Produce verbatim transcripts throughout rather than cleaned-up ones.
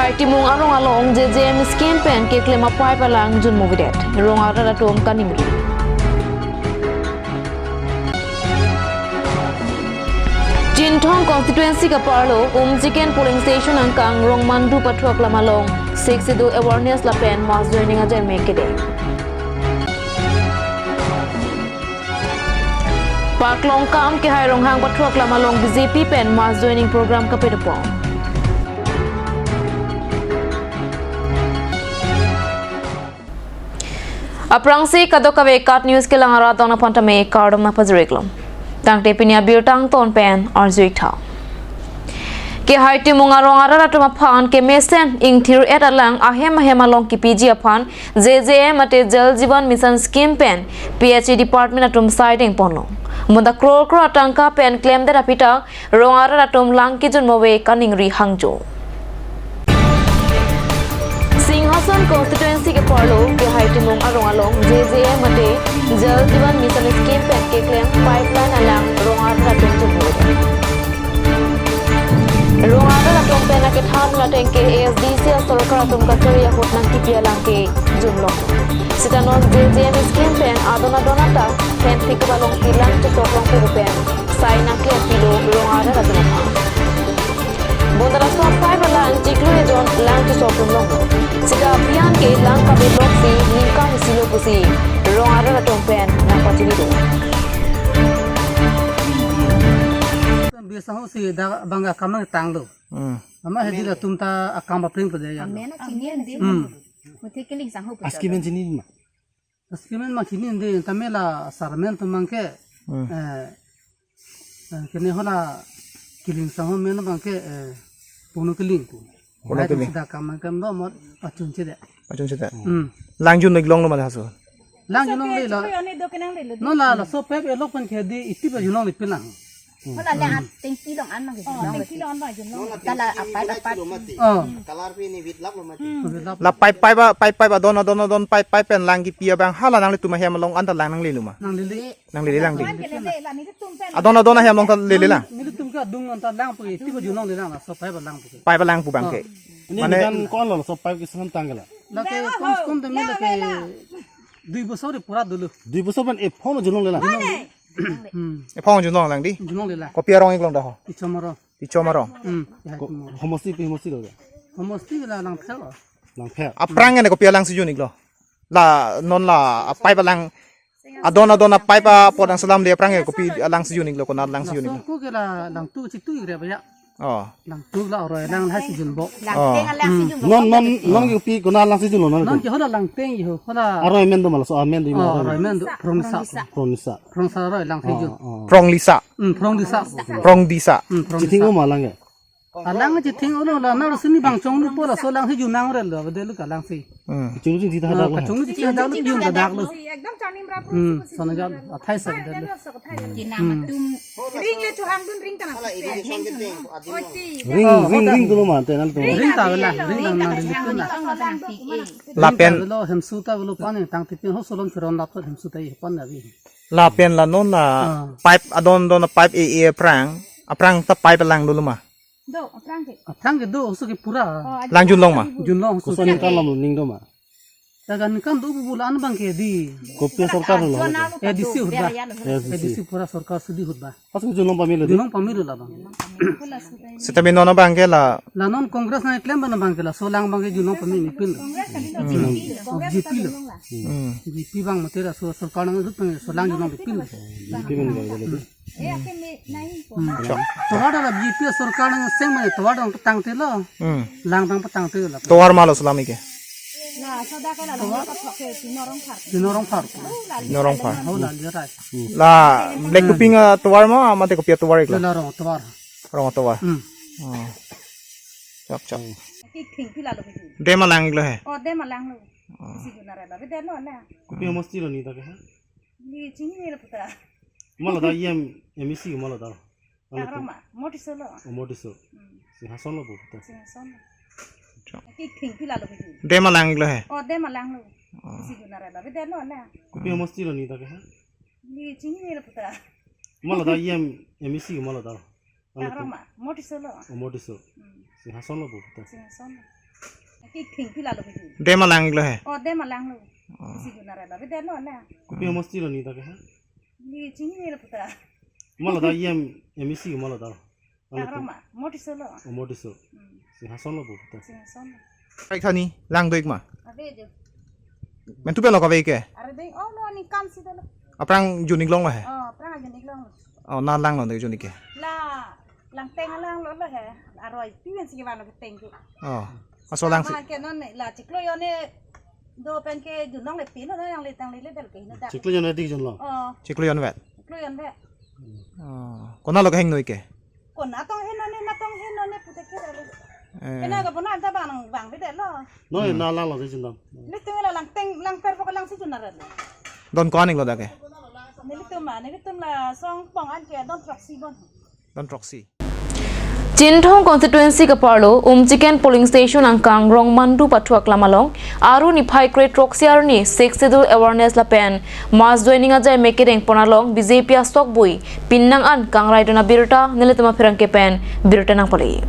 Kehai Timung arong along J J M scheme pen keklem a-pipe alang junmovedet. Rong arat atum kaningri. Chinthong constituency kaparlo Umchiken polling station angkang Rongmandu pathuak lam along Sixth Schedule awareness lapen mass joining ajai me kede. Paklongkam Kehai Ronghang pathuak lam along B J P pen mass joining program kapedopon. Aphrangsi kadokave KAT News kelang arat dong aphan tame kardom nangpajir-iklo. Tangte pini abirta angton pen arju-ik tha. Kehai Timung arong arat atum aphan kemesen ingthir-et alang ahem ahem along kipiji aphan J J M mate Jal Jeevan Mission scheme pen P H E department atum saideng ponlo. Bonta kror kror atangka pen klemdet aphi ta rong arat atum lang kejunmove kaningri hangjo. Singhason constituency keparlo Kehai Timung arong along J J M mate Jal Jeevan Mission scheme pen keklem pipeline alang rong arat atum junmove. Rong arat atum pen akethan ateng ke A S D C asorkar atum kachari ahut nangkipi alang kejunlong. Sita non J J M scheme pen adon adon ata hen thik balong tilang chetok long pu pen sai nangklepilo rong arat atum aphan. Bonta laso a-pipe alang chiklo ejon lang chesok dunlong. Sita apian ke lang kabe loksi ningkan isilo pusi rong arat atum pen nangpachini do. Bisa ho si da bangga kamang tanglo. Hmm. Ama hedi latum ta akam apring pada ya. Amen a chini ande. Hmm. Muthe keling sang ho pu. Aski men chini ma. Aski men ma chini ande tame la sarmen tum mangke. Hmm. Eh, eh, kene hola keling sang ho men mangke, eh, pono keling ku. Pono keling. Sida kamang kam do mot pachun chede. Pachun chede. Hmm. Lang jun lek long lo ma haso. Lang junlongle la. Ane do kenang le lo. Non la laso pipe elok pen ke di iti ba junlongle pin lang. Hala le at tengpi long an mang ke. Oh, junlong. Tengpi long an mang junlong. Tala apai apai. Oh. Color pi ni wit lap lo mati. Wit lap. La pipe pipe ba pipe pipe ba don don don pipe pipe pen lang kipi abang hala nanglitum ahem along anta lang nanglelo ma. Nanglele. Nanglele lang di. Ke le le la ni tum pen. Adon adon ahem along ta lele lang. Nelitum ke adung anta lang pu iti ba junlongle lang laso pipe ba lang pu. Pipe ba lang pu bang ke. Ini mane kan kon lo laso pipe ke senam tanggal. Lake kom kom de mele ke dui bosor de pura dulu. Dui bosor pen ephong junlongle lang. Hmm. Ephong junlong lang di. Junlongle lang. Kopi arong-ik long dah ho? Tichom arong. Tichom arong. Hmm. Ya, ko-, homosti pi homosti lo ya? Homosti la Langpher. Langpher. Aphrang ne kopi alang si jun-ik lo? La non la a-pipe alang adon adon a-pipe apot nangselam de aphrang ke kopi alang si jun-ik lo, konat alang si jun-ik lo? Laso ko ke la Langtu chitu-ik re ba ya. Oh. Langtu la aroi lang hai si junbo. Langteng alang si junbo. Non non non ke pi konat lang si junlo non. Non ke hola Langteng ho hola. Aroi men do ma laso amen do ma. Oh, aroi men do Phrong Lisa. Phrong Lisa. Phrong Lisa aroi lang si jun. Oh, oh. Phrong Lisa. Hmm, Phrong Lisa. Phrong Lisa. Hmm, Phrong Lisa. Chithing-o ma lang ke? Alang chithing-o lo la na sini bang chonglupo laso lang si jun nang re lo de lu ka lang si. Hmm. Chunglu ching thita dak lo. Chunglu ching thita dak lo pion dak lo. Ekdom chanim rapu. Hmm, sana jal athai sa de lu. Kinam atum. Ring le chuhang dun ring kana. Ring, ring, ring dulu ma, tenal tu. Ring ta bela, ring ta na ring tu na. Lapen. Ring ta bela, hemsu ta bela pan tang tipin ho solom churon lap hemsu ta i pan na bi. Lapen la non la. Ah. Pipe adon don pipe e e aphrang, aphrang ta pipe lang dulu ma. Do, aphrang ke. Aphrang ke do, oso ke pura. Oh, lang junlong ma. Junlong oso. Koson ke. Kan lam ning do ma. Tagan kan do bulan bang ke di. Kopi sorkar lo. A D C hut ba. A D C. A D C pura sorkar sudi hut ba. Pas ke junlong pamilo di. Junlong pamilo la bang. Seta bi non bang ke la. La non Congress nangklem bang bang ke laso lang bang ke junlong pamilo pin. Congress kan di. Hmm. B J P lo. Hmm. B J P bang mate laso sorkar nang rut bang so lang junlong pin. B J P bang. Hmm. Tovar da B J P sorkar nang seng mane tovar dang petang te lo. Hmm. Lang dang petang te lo. Tovar ma lo selam ike. Tovar. Tino Rongphar. Tino Rongphar. Ho la lirai. La Black Kuping, ah, tovar ma mate kopi atovar ik la? La Rong tovar. Rong tovar. Hmm. Oh. Chok chok. Dema lang ik lo he. Oh, dema lang lo. Oh. Si guna re ba, be dema lang. Kopi homosti lo ni ta ke he? Ni chini ni lo puta. Mala da yem M A C mala da. Alo tu. Roma, Moti solo. Oh, Moti so. Hmm. Singhason lo bu puta. Singhason. Chok. Ki thing pila lo bu. Dema lang ik lo he. Oh, dema lang lo. Oh. Si guna re ba, be dema lang. Kopi homosti lo ni ta ke he? Ni chini ni lo puta. Mala da yem M A C mala da. Alo tu. Roma, Moti solo. Oh, Moti so. Hmm. Singhason lo bu puta. Singhason. Ki thing pila lo ki. Dam alang lo he. Oh, dam alang lo. Oh. Si juna ra ba, be dam lo na. Kopi homosti lo ni ta ke ha? Ni chini ni lo puta. Mala da yem M A C mala da. Ano Arama, Moti solo. Oh, Moti so. Hmm. Singhason lo puta. Singhason. Kai thani lang doik ma. Ave jo. Mentu pelo kave ke? Are ding, oh, lo ni kam si dolo. Aphrang junik long lo he? Oh, aphrang junik long. Oh, na lang lo de junik ke. La, lang teng lang lo lo he. Aroi, pi men si ke van lo ke teng ke. Oh. Aso lang si. Ba ke non ne, la chiklo yo ne do pen ke junong le pin no yang le tang le le del ke no da. Chiklo yon dik jun lo. Oh, Chiklo yon vet. Chiklo yon vet. Oh. Kona lo ke heng noi ke? Kona tong hen no ne, na tong hen no ne pute ke le. Eh. Kena ka pona ta bang bang be de lo. No, na lang lo si jun lo. Litum la lang teng lang per pok lang si jun na re. Don ko-an ik lo da ke? Nelitum ma, nelitum la song pong an ke don throksi bon. Don throksi. Chinthong constituency kaparlo Umchiken polling station angkang Rongmandu pathu aklam along Aru niphai kre throksi arni Sixth Schedule awareness lapen mass joining ajai mek kedeng pon along B J P asokbui pinnang an kangrai dun abirta nelitum apherangke pen birta nangpale.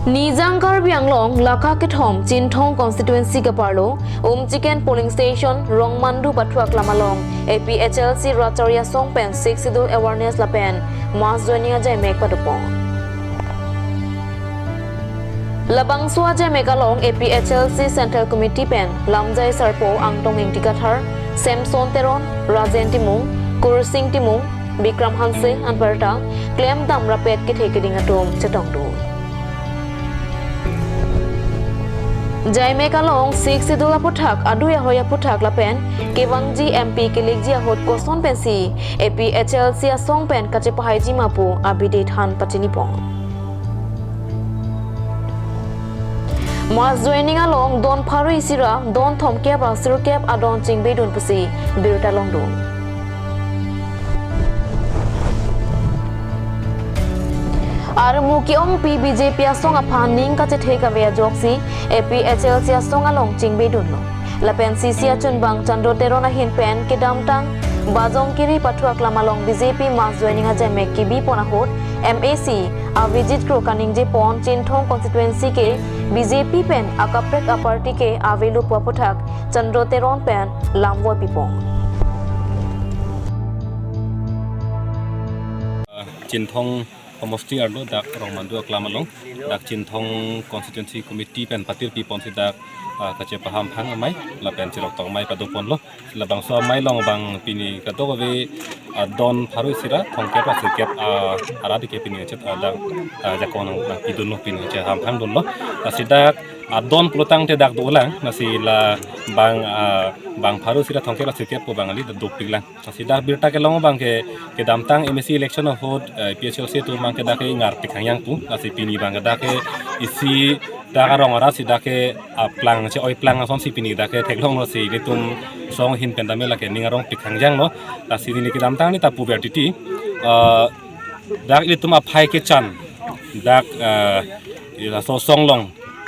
Nijang Karbi Anglong lakha kethom Chinthong constituency kaparlo Umchiken polling station Rongmandu pathu aklam along A P H L C rat achari asong pen Sixth Schedule awareness lapen mass joining ajai mek padopon. Labangso ajai mek along A P H L C Central Committee pen lamjai sarpo Angtong Ingti Kathar, Samson Teron, Rajen Timung, Kursing Timung, Bikram Hanse anparta klemdam rapet kethe keding atum chetong do. Jaimek along Sixth Schedule aputhak, adui ahoi aputhak lapen kevangji M P kelekji ahut koson pensi A P H L C asong pen kachepahaiji ma pu abidi than pachinipon. Mass joining along don pharo isi ra don thomkep ra sirkep adon chingbedun pusi birta longdun. Armu ke-ongpi B J P asong aphan ning kachethe kave ajoksi A P H L C asong along chingbedunlo. Lapen C C achunbang Chandro Teron ahin pen kedamtang Bajong Kiri pathu aklam along B J P mass joining ajai mek kebipon ahut M A C Avijit Kro kaningjepon Chinthong constituency ke B J P pen akaprek aparty ke avelo pu aputhak Chandro Teron pen lamvoi pipon. Chinthong homosti arlo dak Rongmandu aklam along dak Chinthong constituency committee pen patir piponsi dak, ah, kachepaham phang amei lapen chirok tong amei padoponlo. Labangso amei along abang pini kadokave, ah, don pharo isi ra thomkep ra sirkep, ah, aradi ke pini chet, ah, dak, ah, jakong nangpidunlo, pini cheham phangdunlo. Lasi dak, ah, don pulotangte dak dolang, lasi la bang, ah, bang pharo isi ra thomkep ra sirkep pu bang kali dak dopiklang. Lasi dak birta kelong abang ke kedamtang M A C election ahut, eh, P H L C atum abang ke dak ke ingarpik hangyang pu. Lasi pini abang ke dak ke isi dak arong arat si dak ke aplang si oiplang asonsi pini dak ke theklonglo, si nelitum song ahin pen tame lake ning arongpik hangyanglo. Lasi neli kedamtang neli ta puver titi, eh, dak nelitum aphai kechan dak, eh, laso asong along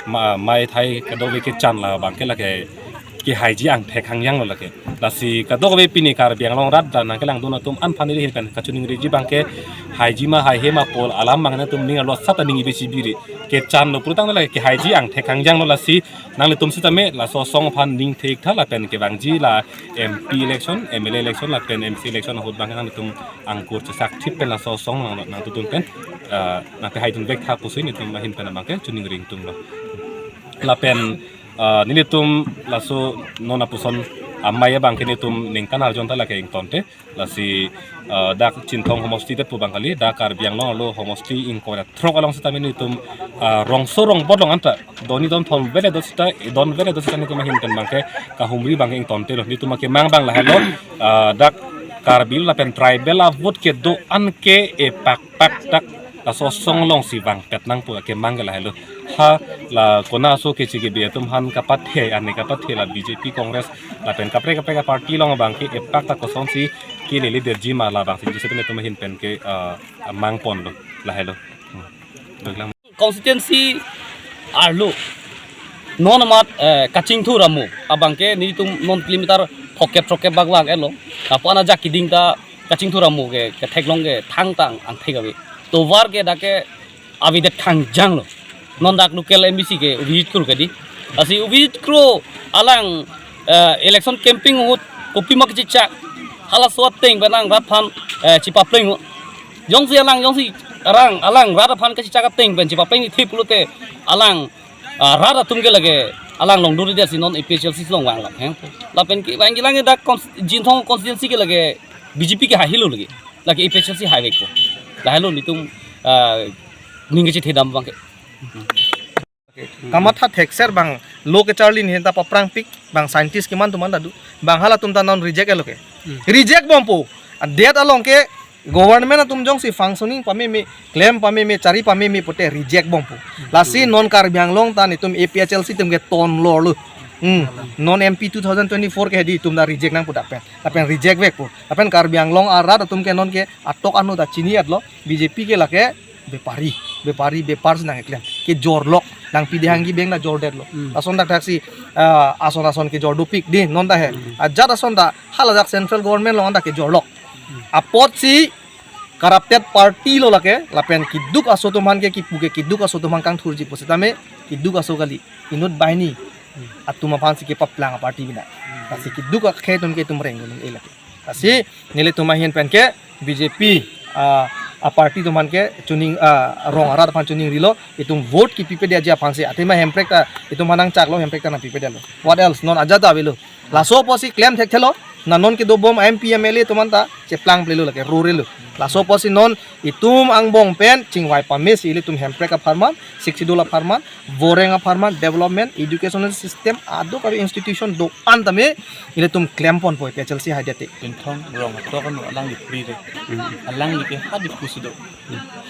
ma-, mei thai kadokave kechan la abang ke lake kehaiji angthek hangyanglo lake. Lasi kadokave pini Karbi Anglong arat dak nangkelangdun atum aphan neli ahin pen kachiningriji abang ke haiji ma haihe ma pu alam abang nangtum ning arlo sat aning ibe chibiri. Kechanlo pulotangte lake kehaiji angthek hangyanglo, lasi nanglitum sitame laso asong aphan ning thektha lapen kevangji la M P election, M L A election lapen M C election ahut abang nangtum angkur chesak thip pen laso asong nang, nangtutun pen, ah, nangpehaidun vektha pusi nelitum ahin pen abang ke chiningri ingtunglo. Lapen, ah, nelitum laso non apuson amei abang ke nelitum ningkan arjon ta lake ingtonte. Lasi, ah, dak Chinthong homosti det pu abang kali, dak Karbi Anglong arlo homosti ingkoi ra throk along sitame nelitum, ah, rongso rongbot along anta don ni don thom vele do sita, don vele do sita nelitum ahin pen abang ke kahumri abang ke ingtontelo. Nelitum akemang abang lahelo, ah, dak Karbi lapen tribal avote kedo-an ke epakpak dak laso asong alongsi vangpet nang pu akemang ke lahelo. Ha la kona aso kechi kebe atum aphan kapathe, ane kapathe la B J P, Congress lapen kaprek kaprek aparty along abang ke epak ta kosonsi kelele detji ma labangsi jose pen nelitum ahin pen ke, ah, mangponlo lahelo. Hmm. Dok lang. Constituency arlo non amat, eh, Kachingthur amu abang ke nelitum non kilometer thomkep throkkep bak vang-etlo. Lapu-an ajak keding ta Kachingthur amu ke ketheklong ke thangta angthek ave. Tovar ke dak ke avedet hangjanglo. Non dak local M B C ke Abhijit Kro ke di. Lasi Abhijit Kro alang eh, election campaign ahut kopima kechechak, halaso ateng pen alang rat aphan eh, chepapleng. Jongsi alang, jongsi arang, alang rat aphan kechechak ateng pen chepapleng-ithe pulote alang ah, rat atum ke lake alang longduri dia si non A P H L C along vanglang, he. Lapen ke vangji lang dak cons-, Chinthong constituency ke lake B J P ke haihelo lake. Lake A P H L C haivekpo. Lahelo nelitum ah, ning kachethedam abang ke. Kamatha thekser bang lo kecharli ahin ta paprangpik, bang scientist kiman atum anta do, bang halatum ta non reject-lo ke. Hmm. Reject bompo. Adet along ke government atum jongsi functioning pameme, klem pameme, chari pameme pote reject bompo. Lasi non Karbi Anglong ta nelitum A P H L C atum ke tonlorlo. Hmm. Non M P two thousand twenty-four ke hedi itum ta reject nangpo dak pen. Lapen reject vekpo. Lapen Karbi Anglong arat atum ke non ke atok anu ta chini-etlo, B J P ke lake bepari, bepari, bepar si nangkeklem. Kejorlok, nangpi dehangji abang ta jordetlo. Hmm. Ason dak dak si ah, ason ason kejor dopik di non ta he. Hmm. Ajat ason ta haladak central government along ta kejorlok. Hmm. Apotsi corrupted party lo lake, lapen keduk aso atum aphan ke kipu ke keduk aso atum aphan kangthurji pusitame, keduk aso kali, inut banghini atum aphan si kepaplang a-party bina. Lasi keduk akhei atum ke itum reng gunung e lake. Lasi nelitum ahin pen ke B J P ah, a-party atum aphan ke chuning ah, rong arat aphan chuningrilo, itum vote kipipedetji aphan si, athema Hemprek ta itum aphan nangchaklo, Hemprek ta nangpipedetlo. What else? Non ajat ta avelo. Laso apotsi klem thekthelo, na non kedobom M P M L A atum anta cheplangplelo lake, rorelo. Laso apotsi non itum angbong pen chingvai pame si ilitum Hemprek apharman, Sixth Schedule apharman, voreng apharman, development, educational system, aduk ave institution do-an tame ilitum klemponpo A P H L C haidete. Chinthong rong atok anu alangli pri re. Alangli ke hadi pusudo.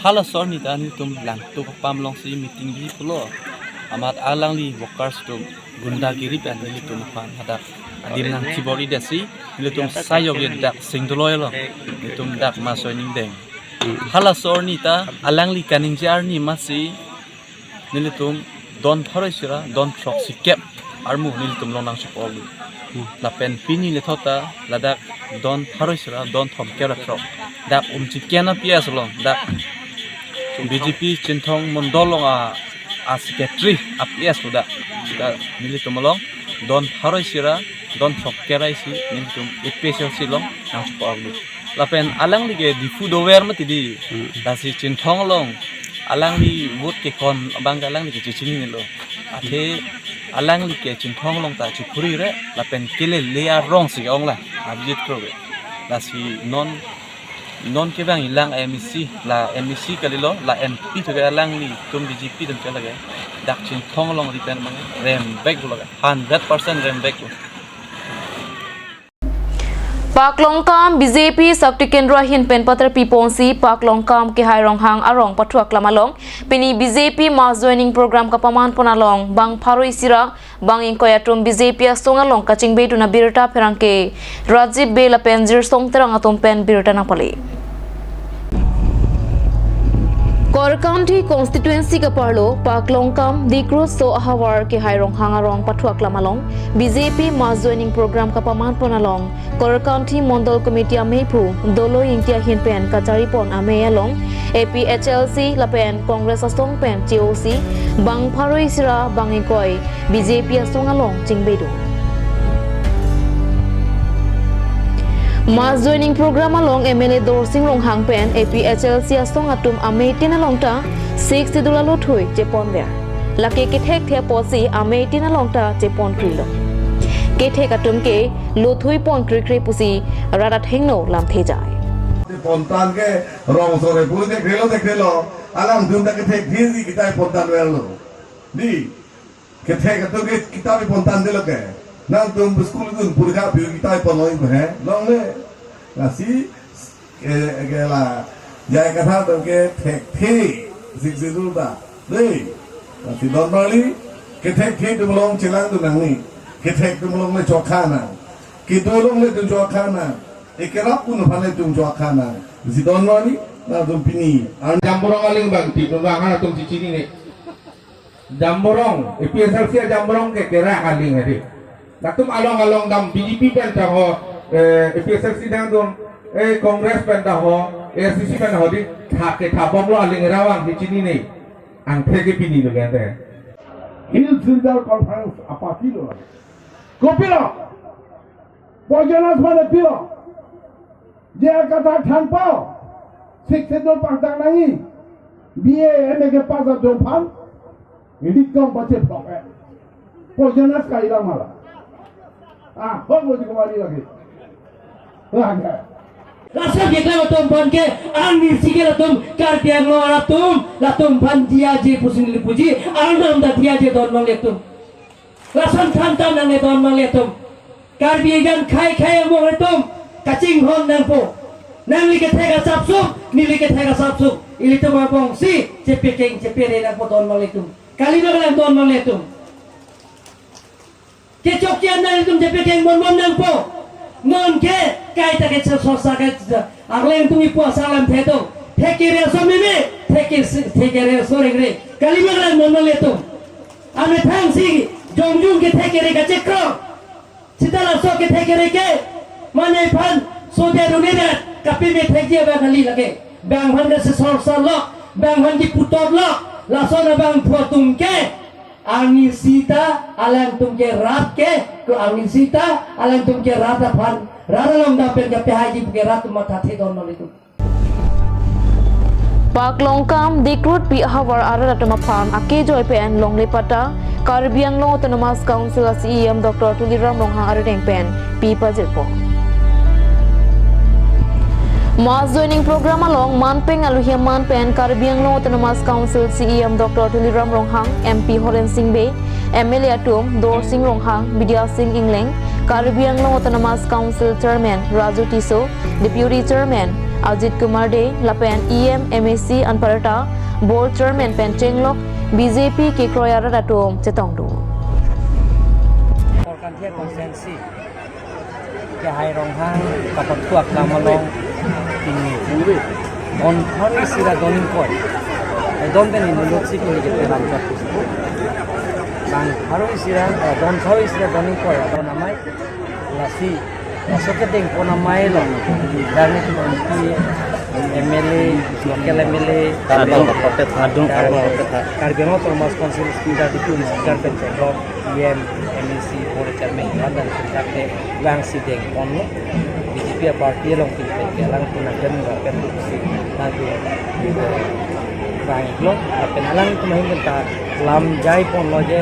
Halaso arni ta nelitum Langtuk apam alongsi meeting bi pulo. Amat alangli workers atum gundagiri pen nelitum aphan hadak adim nangchibor-idetsi nelitum sayok ye dak Singdoloi along nelitum dak mass joining deng. Halaso arni ta alangli kaningje arni amatsi nelitum don pharo isi ra don throksi kep armu nelitum along nangchepol. Hmm. Lapen pini lethot ta ladak don pharo isi ra don thomkep ra throk. Dak Umchiken a-P S along, dak B J P Chinthong Mondol along a, a-secretary a-P S lo dak. Dak nelitum along don pharo isi ra don throkkep ra isi nelitum A P H L C along nangchepol. Lapen alangli ke Diphu dover mati di. Hmm. Lasi Chinthong along alangli vote kekon abang ke alangli ke chechinilo. Athe alangli ke Chinthong along ta chiphuri re lapen kelele arong si ke-ong la Abhijit Kro ke. Lasi non, non kevang ilang M A C, la M A C kalilo, la M P thu ke alanglitum B J P atum ke lake. Dak Chinthong alongri pen abang rembeklo lake. Hundred percent rembeklo. Paklongkam B J P Shakti Kendra ahin pen patar piponsi Paklongkam Kehai Ronghang arong pathuaklam along pini B J P mass joining program kapamanpon along bang pharo isi ra bang ingkoi atum B J P asong along kachingbedun abirta pherangke Rajib Bey lapen Jirsong Terang atum pen birta nangpale. Korkanthi constituency kaparlo Paklongkam Dikroso ahavar Kehai Ronghang arong pathuaklam along B J P mass joining program kapamanpon along Korkanthi Mondol Committee amephu Doloi Ingti ahin pen kacharipon amei along A P H L C lapen Congress asong pen che-osi bang pharo isi ra bang ingkoi B J P asong along chingbedun. Mass joining program along M L A Dorsing Ronghang pen A P H L C asong atum ameitin along ta Sixth Schedule alothui cheponver. Lake kethekthe apotsi ameitin along ta cheponkreilo. Kethek atum ke lothui ponkrekre pusi rat athengno lamthe jai. Pontan ke rong sore puri thekthe lo, thekthe lo. Alangtum ta kethekthe si kitai pontanverlo. Di, kethek atum ke kitai pontandetlo ke. Nangtum school dun purkha phi kitai ponlong he. Longle. Lasi ke, ke la jai katha atum ke thekthe Sixth Schedule ta. Dei. Lasi don marli kethekthe atum along chelangdun nangne. Kethek atum along le chokha nang. Kedo along le dun chokha nang. Ekerap kun aphan le dun chokha nang. Lasi don marli nangtum pini. An Jamborong aling bang ti, bang halatum chechinine. Jamborong, A P H L C Jamborong ke kerak aling hedi. Latum along along dam B J P pen ta ho, eh, A P H L C dam dun, eh, Congress pen ta ho, A I C C pen ho di, tha kethabomlo aling ravang di chinine. Angthek ke pini lo kante. Hills Regional Conference apatilo. Kopilo? Poisonous mane pilo? Je kata thangpo. Sixth Schedule pangtang nangji. B A, M A ke pass atum aphan. Ini kong bache blok eh. Poisonous kaila mala. Ah, hok lo di kumari lagi. Lagi. Laso keklem atum aphan ke, arnisi ke latum Karbi Anglong arat atum, latum aphan diya je pusi neli puji, arnam ta diya je don nang le atum. Lason than than nang le don nang le atum. Karbi ejan khei khei among atum, kachinghon nangpo. Nangli kethek asapsuk, neli kethek asapsuk. Ilitum abong si, chepekeng, chepere nangpo don nang le atum. Kali nang le don nang le atum. Kechok kian nang itum chepekeng mon mon nangpo. Non ke kaita ke so sa ke arleng tung ipu asar lam thedo. Thekere aso meme, theke si- thekere aso rengre. Kali nang le mon mon le atum. Amethang si jongjung ke thekere kachekro. Sita laso ke thekere ke mane aphan sodia duni rat. Kapi me thekji abang kali lake. Bang aphan ke sesor sar lo, bang aphan ke putot lo. Laso na bang phu atum ke. Arnisi ta alangtum ke rat ke, ko arnisi ta alangtum ke rat aphan, rat along dam pen kapehaiji pu ke rat atum mathathe don nang le atum. Paklongkam, Dikrut Pi Havar arat atum aphan akejoi pen longle patta, Karbi Anglong Autonomous Council a C E M Doctor Tuliram Ronghang areng pen pi pajirpo. Mass joining program along manpeng aluhi aman pen Karbi Anglong Autonomous Council C E M Doctor Tuliram Ronghang, M P Horen Sing Bey, M L A atum Dorsing Ronghang, Bidya Sing Engleng, Karbi Anglong Autonomous Council Chairman Raju Tisso, Deputy Chairman Ajit Kumar Dey, lapen E M, M A C anparta Board Chairman pen chenglok B J P kekroi arat atum chetongdun. Korkanthia constituency. Kehai Ronghang kapathu akam along pini don pharo isi ra don ingkoi. Eh, don pen inut si pini ke teram jat pusi. Bang pharo isi ra, eh, don pharo isi ra don ingkoi. Don amei lasi, laso kedengpon amei lo. Dari M P, M L A, local M L A, adung, adung, Karbi Anglong Autonomous Council speaker, deputy speaker pen chenglok. E M, M A C, board chairman, ladak pen tak te vangsi dengponlo. B J P a party along pen ke alang pen ahem ra pen si nangke vanglo. Lapen alangtum ahin pen ta lam jaiponlo je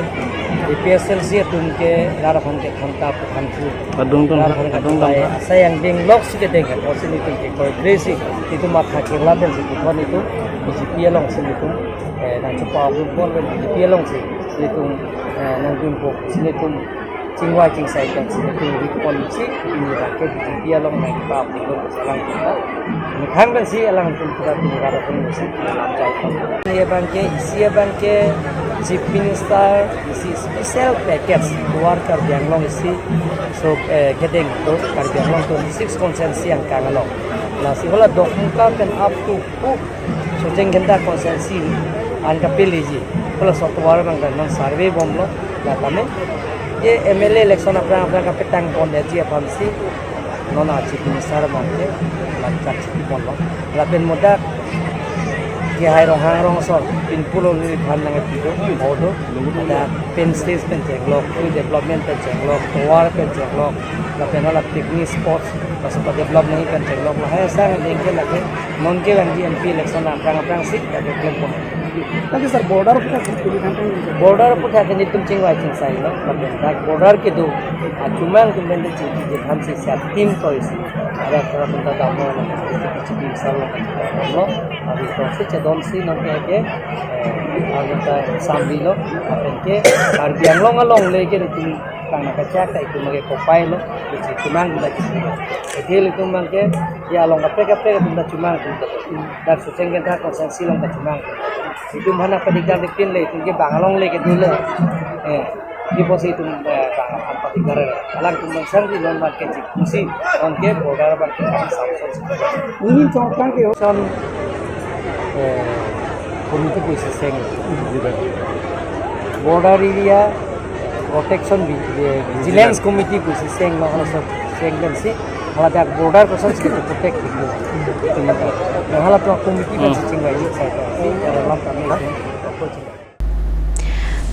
A P H L C atum ke rat aphan ke thangta puthan thu. Adung tum, rat aphan ke adung tum. Asai angdeng lok si kedeng apotsi nelitum ke koi grace si nelitum matha kirla pen si puthot nelitum B J P along si nelitum, eh, nangchepa-up pon pen B J P along si nelitum, eh, nangdunpo si nelitum chingvai chingsai pen si nelitum ri ponsi pini abang ke B J P along nangchepa-up pon salang kita. Methang pen si alangtum kita pini rat aphan si lam jaipo. Pini abang ke, isi abang ke Chief Minister isi special package Lower Karbi Anglong isi, so, eh, kedeng to Karbi Anglong twenty-six constituency angkang along. Lasi hala Dokmoka pen up to Pu Socheng Dhenta constituency an kapeleji. Hala Sotwar abang dan non survey bomlo, la tame. Je M L A election aphrang aphrang kapetang pondetji aphan si non a Chief Minister abang ke la chak chiti ponlo. Lapen modak kehai Ronghang rong asor pinpulo neli aphan nangpido, modo. Ada pen stage pen chenglok, development pen chenglok, tovar pen chenglok, lapen hala picnic spots, laso pa develop nangji pen chenglok, lahai asai angdeng ke lake, non ke vangji M P election aphrang aphrang si, lake klempon. Tapi sir, border aphuthak ke tuli kan kan. Border aphuthak ke nelitum chingvai chingsailo, lapen dak border kedo, achumang atum pen chingki je tham si sa team toys. Ada pura punta damo, chingki salo, damo, abi to si chedon si non ke ke, eh, agi ta sambi lo, lapen ke, Karbi Anglong along le ke nelitum tangna kachak ta itum ke kopai lo, isi chumang ta chumang. Isi itum abang ke, ya along kaprek kaprek itum ta chumang itum ta. Dak Socheng Dhenta constituency along ta chumang. Itum aphan patikar diktin le, itum ke bang along le kedo le. Eh, di posi itum, eh, bang aphan patikar. Alangtum bangsan di non abang ke chik pusi, non ke border abang ke bang samson. Ini chongkang ke. Son, eh, committee pusi seng. Border area protection vi-, eh, vigilance committee pusi seng lo, hala sab seng pen si, hala dak border kosonsi protect kipu. Hala to committee pen si chingvai chingsai si, hala lam kami la.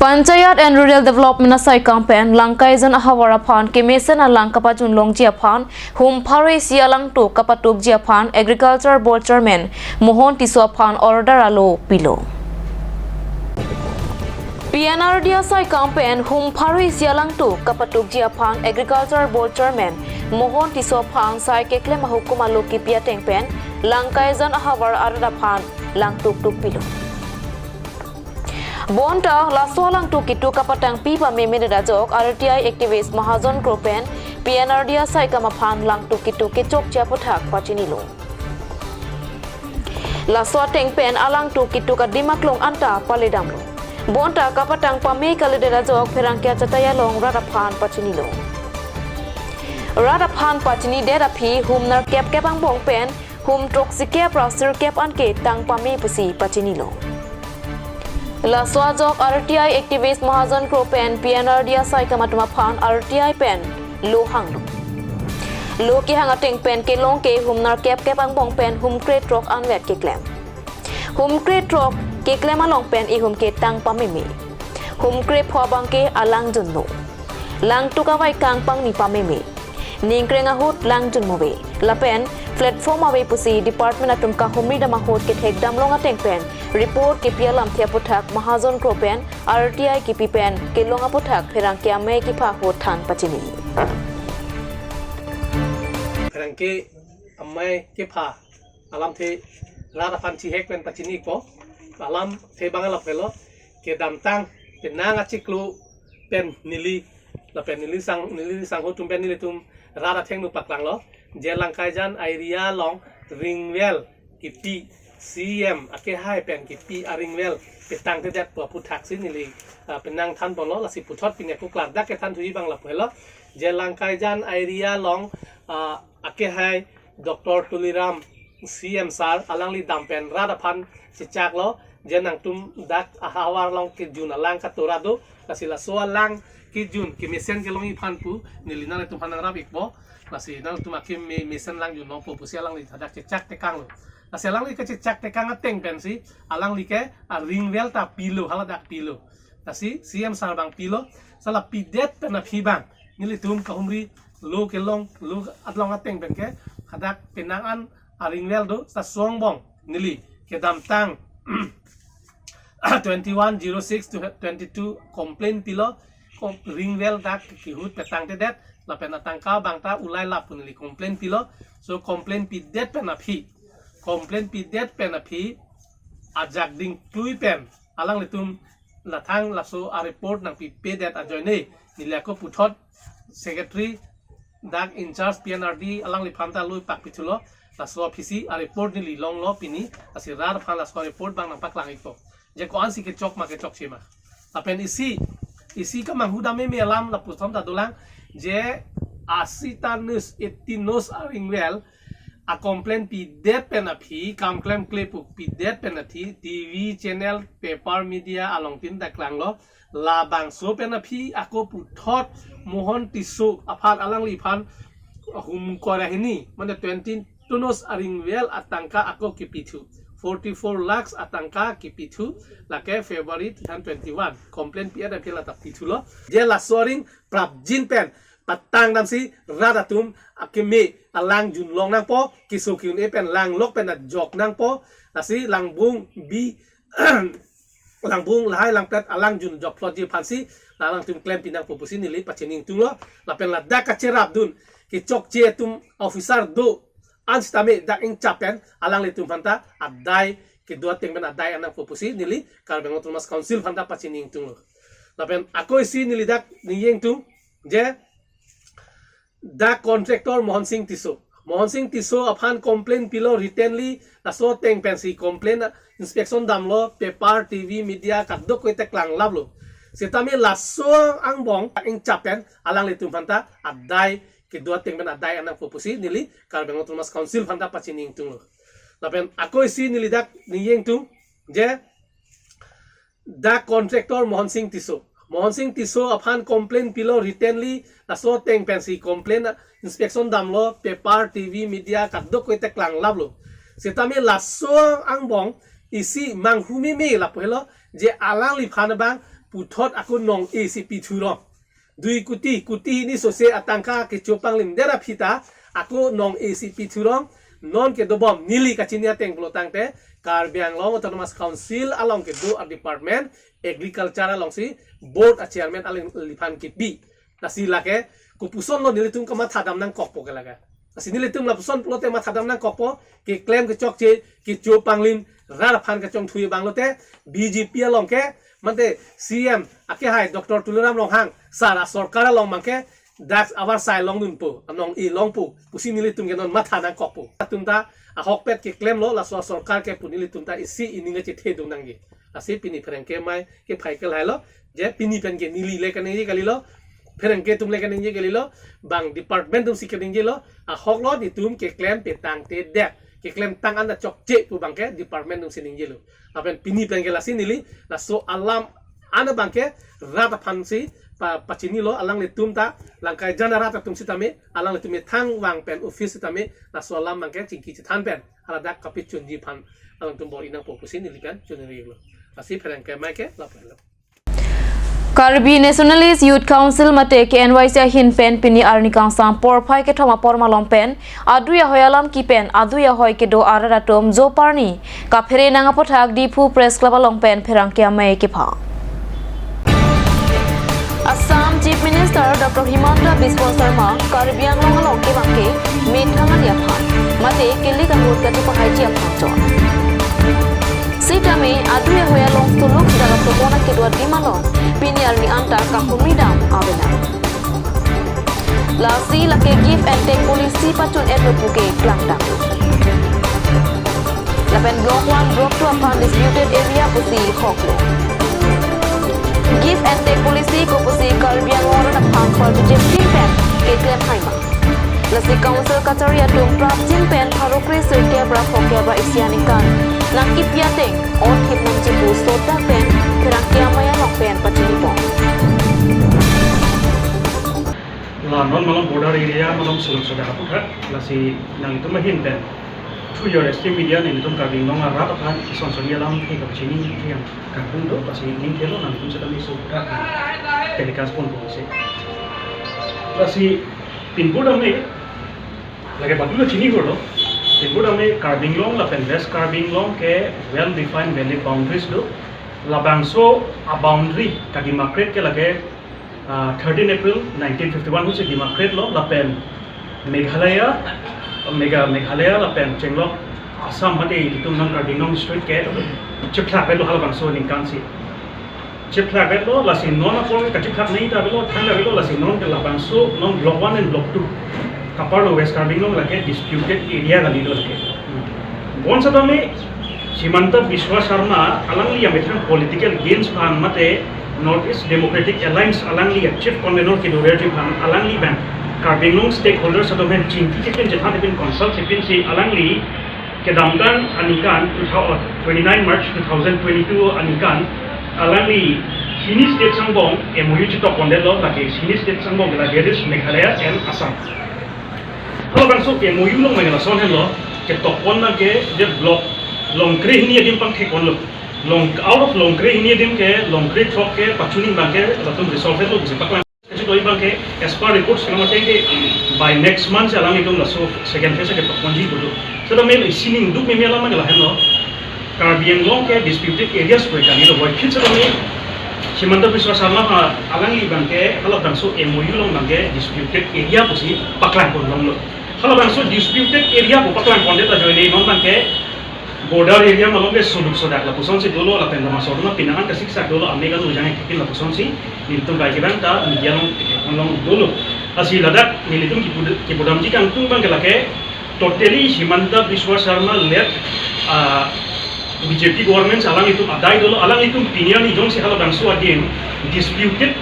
Panchayat and Rural Development asaikam pen Langkaijan ahavar aphan kemesen alang kapajun longji aphan hum pharo isi alangtuk kapatukji aphan Agriculture Board Chairman Mohon Tisso aphan order alo pilo. P N R D asaikam pen hum pharo isi alangtuk kapatukji aphan Agriculture Board Chairman Mohon Tisso aphan sai keklem ahukum alo kipi ateng pen Langkaijan ahavar arat aphan langtuk tuk pilo. Bonta laso alangtuk kituk kapatangpi pamemedet ajok R T I activist Mahajon Kro pen P N R D asaikam aphan langtuk kituk kechokche aputhak pachinilo. Laso ateng pen alangtuk kituk adim aklong anta paledamlo. Bonta kapatang pame kalidet ajok pherangke achatai along rat aphan pachinilo. Rat aphan pachinidet aphi hum nerkep kep angbong pen hum throksi kep ra sirkep anke tang pame pusi pachinilo. Laso ajok R T I activist Mahajon Kro pen P N R D asaikam atum aphan R T I pen lo hanglo. Lo kehang ateng pen kelong ke hum nerkep kep angbong pen hum krethrok anvet keklem. Hum krethrok keklem along pen ihum ke tang pameme. Hum krepho abang ke alang junlo. Langtuk avaikang pangni pameme. Ningkreng ahut lang junmove. Lapen platform ave pusi department atum kahumri dam ahut kethek damlong ateng pen report kipi alamthe aputhak Mahajon Kro pen R T I kipi pen kelong aputhak pherangke amei kepha ahut than pachini. Pherangke amei kepha alamthe rat aphan chihek pen pachini ko. Alamthe abang alap helo, kedamtang penang achiklo pen neli lapen neli sang, neli sangho atum pen nelitum rat athengno paklanglo je Langkaijan area along ring well kipi, C M akehai pen kipi a ring well petangtedet pu aputhaksi neli, ah, penang thanponlo. Lasi puthot pini ako klardak kethan thuji abang lapu helo je Langkaijan area along, ah, akehai Doctor Tuliram C M sir alangli dam pen rat aphan chechaklo je nangtum dak ahavar along kejun alang katora do, lasi laso alang kejun kemesen kelongji aphan pu neli nanglitum aphan nangrap ikpo. Lasi nangtum akeme mesen lang junlongpo pusi alangli hadak chechak tekanglo. Lasi alangli kechechak tekang ateng pensi alangli ke a ring well ta pilo, haladak pilo. Lasi C M sir abang pilo, sala pidet pen aphi abang nelitum kahumri lo kelong, lo atlong ateng pen ke hadak penang an a ring well do, sasong bong neli kedamtang twenty-one zero six to twenty-two complaint pilo, kom-, ring well dak kehut petangtedet, lapen atangka abang ta ulai lap pu neli complaint pilo. So complaint pidet pen aphi, complaint pidet pen aphi ajak dingklui pen alanglitum lathang laso a report nangpipedet ajoine neli ako puthot secretary dak in charge P N R D alangliphan ta lui pakpithulo, laso aphisi a report neli longlo pini, lasi rat aphan laso a report abang nangpaklang ikpo je ko-ansi kechok ma kechokche ma. Lapen isi, isi kemanghu dam meme alam lapuson ta dolang je asi ta nus, eighty nus a ring well a complaint pidet pen aphi, kam klemkle pu pidet pen aphi, T V channel, paper media along tin daklanglo, labangso pen aphi ako puthot Mohon Tisso aphan alangliphan hum kora hini, mane twenty-two nus a ring well atangka ako kipithu, forty-four lakhs atangka kipithu, lake February two thousand twenty-one complaint pidet aphi lata pithulo je laso a ring prapjin pen patang damsi rat atum akeme alang junlong nangpo, keso ke-un-e pen langlok pen ajok nangpo, lasi langbung bi langbung lahai langpet alang junjok plotji aphansi la alangtum klem pinangpo pusi neli pachini ingtunglo. Lapen ladak kacherapdun kechokche atum officer do ansitame dak ingchap pen alanglitum aphanta adai kedo ateng pen adai an nangpo pusi neli Karbi Anglong Autonomous Council aphanta pachini ingtunglo. Lapen ako isi neli dak ningje ingtung je dak contractor Mohon Sing Tisso, Mohon Sing Tisso aphan complaint pilo writtenly, laso ateng pensi complaint inspection damlo, paper, T V, media kadokave ta klanglaplo. Sitame laso angbong ingchap pen alanglitum aphanta adai kedo ateng pen adai an nangpo pusi neli Karbi Anglong Autonomous Council aphanta pachini ingtunglo. Lapen ako isi neli dak ningje ingtung je dak contractor Mohon Sing Tisso, Mohon Sing Tisso aphan complaint pilo writtenly, laso ateng pensi complaint inspection damlo, paper, T V, media kadokave ta klanglaplo. Sitame laso angbong isi manghumeme lapu helo, je alangliphan abang puthot ako nong-e si pithu rong. Dui kuti, kuti hini sose atangka kecho panglim dera phita, ako nong-e si pithu rong. Non kedobom neli kachini ateng pulo tangte, Karbi Anglong Autonomous Council along kedo a-department, agriculture alongsi board a-chairman alangliphan kipi. Lasi lake, kopuson lo nelitum kamatha dam nangkokpo ke lake. Lasi nelitum lapuson pulote matha dam nangkokpo, keklem kechokche, kecho panglim, rat aphan kachongthui abang lote, B J P along ke, mate C M, akehai Doctor Tuliram Ronghang, sar asorkar along abang ke, dak avarsai longdunpo, anong-e longpo, pusi nelitum ke non matha nangkokpo. Atum ta, ahokpet keklemlo, laso asorkar ke pu nelitum ta isi ining kachethedun nangji. Lasi pini pherangke amei kephai ke lahelo, je pini pen ke neli le kaningje kalilo, pherangke atum le kaningje kalilo, bang department atum si kaningjelo, ahok lo nelitum keklem petang te det, keklem tang an ta chokche pu abang ke department atum si ningjelo. Lapen pini pen ke lasi neli, laso alam an abang ke rat aphan si pa, pachinilo, alanglitum ta, Langkaijan arat atum sitame, alanglitum methangvang pen office sitame, laso alam abang ke chingki chethan pen, haladak kapachunji aphan, alangtum bor-i nangpo pusi neli pen chunri lo. Lasi pherangke amei ke lapu helo. Karbi Nationalist Youth Council mate K N Y C ahin pen pini arni kangsam porphai kethom apor malom pen adui ahoi alam kipen adui ahoi kedo arat atum joparni kaphere nang aputhak Diphu Press Club along pen pherangke amei kepha. Assam Chief Minister Doctor Himanta Biswa Sarma Karbi Anglong along kevang ke methang ani aphan mate kele kanghut kachepahaiji aphan chot. Sitame adui ahoi along suluk sudara tomona kedua dimalon pini arni anta kahumri dam avelang. Lasi lake give and take policy pachun-etlo puke klangdam. Lapen block one, block two aphan disputed area pusi hoklo. Give and take policy kopusi Karbi Anglong arat aphan par B J P pen keklem haima. Lasi council kachari atum prapjin pen pharo kre sirkep ra phokep ra isi aningkan nangkipi ateng on hip nangchipu sodak pen pherangke amei along pen pachinipon. La non malom border area malom suluk sodak aputhak, lasi nangtum ahin pen through your S T media nelitum Karbi Anglong arat aphan ison son alam ke kapachini ke yang kangkung do, lasi ning kelo nangtum seta mi sodak telecast ponpo si. Lasi pinpur dam ne, lake badu lo chini hurlo. Pinpur dam ne Karbi Anglong lapen West Karbi Anglong ke well defined valid boundaries do. Labangso a-boundary ka-demarcate ke lake, ah, thirteen April nineteen fifty-one husi demarcate lo lapen Meghalaya, Mega-, Meghalaya lapen chenglok Assam mate itum non Karbi Anglong district ke chiphlak lo halabangso aningkan si. Chiphlak lo, lasi non apor kachiphlak nai ta lo, thang lo, lasi non ke labangso, non block one and block two. Kapar lo West Karbi Anglong lake disputed area kali do lake. Bonsitame Himanta Biswa Sarma alangli amethang political gains aphan mate North East Democratic Alliance alangli a chief convener kedo-erji aphan alangli abang Karbi Anglong stakeholders atum pen chingki chepin chethan chepin consult chepin si alangli kedamtang aningkan two thousand, twenty-nine March two thousand twenty-two aningkan alangli hini state sangbong M O U chetok pondet lo, lake hini state sangbong ke lake Meghalaya and Assam. Halabangso M O U along mangala son henlo, ketok pon abang ke je block Longkre hini adim pangthek ponlo. Long, out of Longkre hini adim ke Longkre throk ke pachunji abang ke latum resolve lo pusi paklang. Kachitoi abang ke, as per reports kena mate ke, by next month si alanglitum laso second phase ketok ponji pulo. Seta mel isi ningduk meme alam mangala henlo. Karbi Anglong ke disputed areas pu kali do, boy, phit seta mel Himanta Biswa Sarma ha alangli abang ke halabangso M O U along abang ke disputed area pusi paklang pon longlo. Halabangso disputed area pu paklang pondet ajoine non abang ke border area malom ke suluk sodak lapuson si dolo lapen lama sodoma pinangan kasiksak dolo ame kan ujang ekipin lapuson si nelitum kai kevang ta media along, along dolo. Lasi ladak nelitum kipu-, kipu damji kangtung abang ke lake totally Himanta Biswa Sarma led, ah, B J P government alanglitum adai dolo, alanglitum pini arni jongsi halabangso adim disputed,